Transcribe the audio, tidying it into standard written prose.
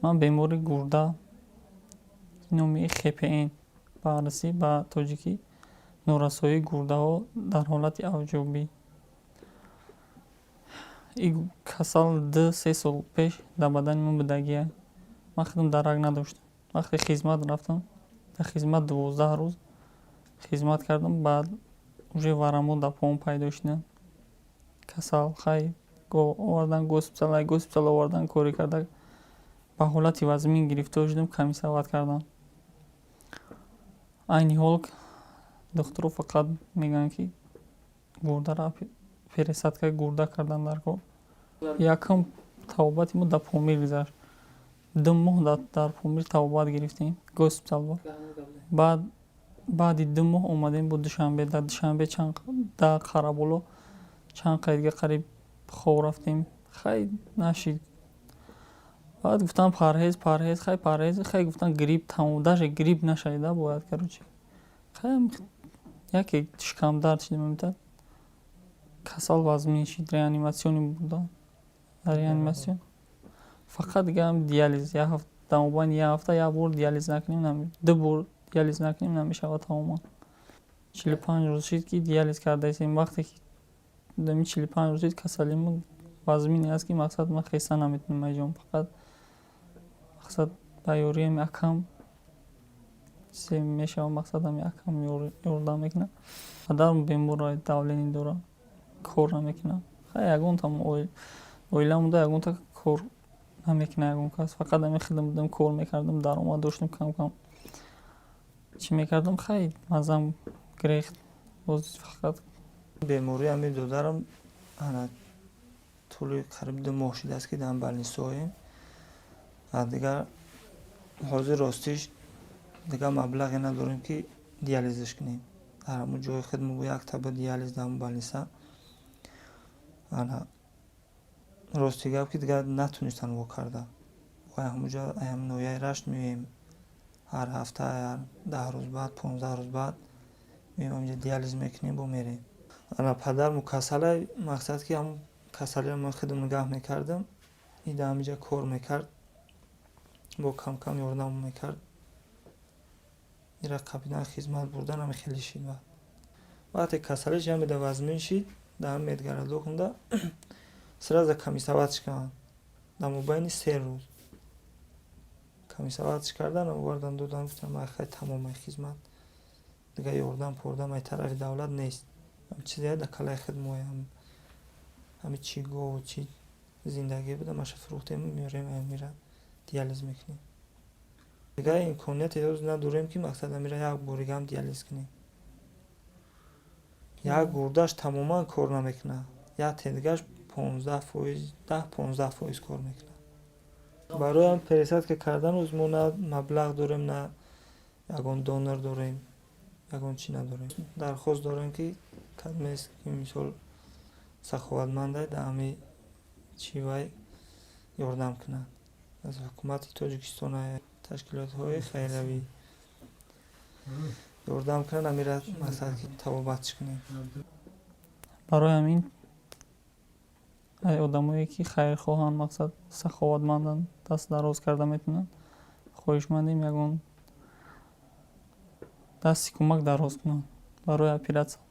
Ман бемори гурда, номи ХПН, ба русӣ, ба тоҷикӣ норасоии гурдаҳо дар ҳолати авҷёбӣ. Ин касал 2-3 сол пеш дар бадани ман будагия. Ман худам дарак надоштам. Вақте хизмат рафтам, дар хизмат 12 рӯз хизмат кардам, баъд уже варамҳо дар поам пайдо шуданд. Касал хай овардан госпитал, ай госпитал овардан, корӣ карда, ба ҳолати вазмин гирифтор шудам, комиссовать карданд. Айни ҳол духтурҳо фақат мегӯянд, ки гурдаро пересадка гурда кардан дар кор. Якум табобати мо дар Помир гузашт. 2 моҳ дар Помир табобат гирифтем, госпитал буд. Баъд баъди 2 моҳ омадем бо Душанбе. Дар Душанбе дар Қараболо чанд қай дига қариб хоб рафтем. Хай, нашид. Баъд гуфтам парҳез, парҳез, хай парҳез, хай гуфтам грипп тамом, даже грипп нашавида бояд, короче. Хай, яке шикамдард шид, мемитад. Касал вазмин шид, реаниматсионӣ бурдам. Дар реаниматсион фақат дига диализ, як ҳафта, дар мобайни як ҳафта як бор диализ накунем, ду бор диализ накунем, намешавад тамоман. 45 рӯз шид, ки диализ кардаистем. Вақте ки дами 45 рӯз шид, касалимо вазмине аст, ки мақсад ман хеста наметавонам айҷон. Фақат мақсад ба ёрии акам чизе мешавад, мақсад ҳами акам ёрдам мекунад. Падарам бемор, давление дорад, кор намекунад. Хай, ягонтам оиламуда ягонта кор намекунад, ягон кас. Фақат ҳами худам будам, кор мекардам, даромад доштам, кам кам чӣ мекардам, хай, маззам гирехт, боз фақат. Бемории ҳами додарам ана тӯли қариб 2 моҳ шудааст, ки дар больницаҳоем. Дигар ҳозир ростиш дигар маблағе надорем, ки диализаш кунем. Дар ҳамун ҷои худмо як таба диализ дар ҳамун больница. Ана рости гап, ки дигар натонистанд во карда. Ҳамунҷо ҳамин ноҳияи Рашт меоем, ҳар ҳафта, ҳар 10 рӯз баъд, 15 рӯз баъд меоем, ҳаминҷо диализ мекунем, бо мерем. Ана падармо касалай, мақсад ки ҳамун касалиро ман худам нигаҳ мекардам, и дар ҳаминҷа кор мекард, бо кам кам ёрдам мекард. Ира қабидан, хизмат бурдан, ҳами хеле шид. Баъд вақте касалиш ҳамеда вазмин шид, дар ҳами медгородок хунда сразу комиссовать карданд. Дар мобайни 3 рӯз комиссовать кардан, овардан, додан, гуфтам: «Хай, тамом, ай хизмат дигар ёрдам пордам ай тарафи давлат нест, чизе дар калаи худ мо ҳами чи гову чи зиндагӣ буда, маша фурӯхтем, меорем, амира диализ мекунем. Дигар имконияте ҳоз надорем, ки мақсад амира як боригаам диализ кунем. Як гурдаш тамоман кор намекунад, як тедигаш 15%, 10-15% кор мекунад. Барои ҳам пересадка кардан ӯз мо на маблағ дорем, на ягон донор дорем, ягон чӣ надорем. Дархост дорем, ки кадмест, ки мисол саховатмандай, дар ҳами чӣ вай ёрдам кунад, аз ҳукумати Тоҷикистон, ташкилотҳои хайравӣ ёрдам кунад, амира мақсад ки табобатш кунем. Барои ҳамин ай одамое, ки хайрхоҳанд, мақсад саховатманданд, даст дароз карда метавонанд, хоҳишмандем, ягон дасти кӯмак дароз кунанд барои оператсия.